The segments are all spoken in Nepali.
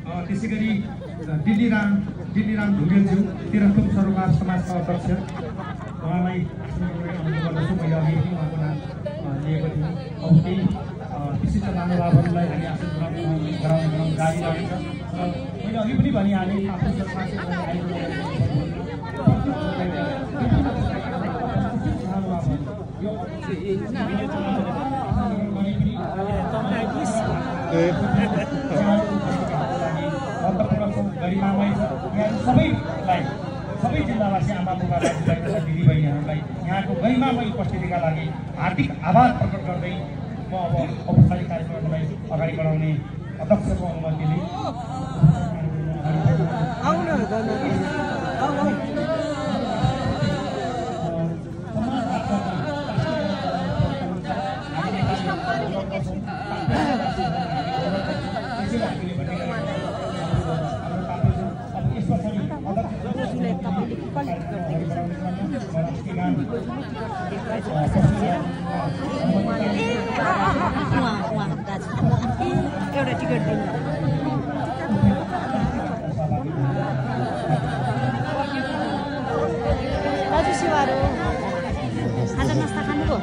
त्यसै गरी दिल्लीराम ढुङ्गेलज्यू तेह्रथुम सरोकार समाजका अध्यक्ष उहाँलाई मैले अघि उहाँको नाम लिएको थिएँ। अब केही विशिष्ट महानुभावहरूलाई हामी आसन गराउने क्रम जारी रहेछ र मैले अघि पनि भनिहालेँ आफ्नो गरिमामय छ। यहाँ सबै जिल्लावासी आमा बुबा दाजुभाइ तथा दिदीबहिनीहरूलाई यहाँको गरिमामय उपस्थितिका लागि हार्दिक आभार प्रकट गर्दै म अब औपचारिक कार्यक्रमलाई अगाडि बढाउने अध्यक्षको अनुमतिले एउटा टिकट दिनु दाजु शिवारो खाजा नास्ता खानुभयो?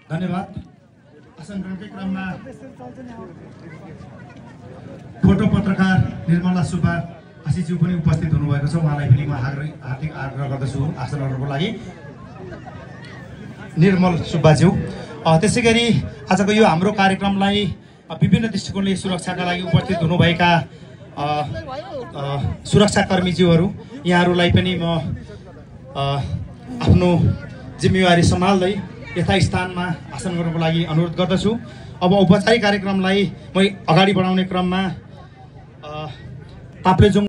धन्यवाद। आसन ग्रहणकै क्रममा फोटो पत्रकार निर्मला सुब्बा आशीज्यू पनि उपस्थित हुनुभएको छ। उहाँलाई पनि म हार्दिक आग्रह गर्दछु आसन ग्रहणको लागि। निर्मल सुब्बाज्यू, त्यसै गरी आजको यो हाम्रो कार्यक्रमलाई विभिन्न दृष्टिकोणले सुरक्षाका लागि उपस्थित हुनुभएका सुरक्षाकर्मीज्यूहरू यहाँहरूलाई पनि म आफ्नो जिम्मेवारी सम्हाल्दै यथास्थानमा आसन गर्नको लागि अनुरोध गर्दछु। अब औपचारिक कार्यक्रमलाई म अगाडि बढाउने क्रममा ताप्लेजुङ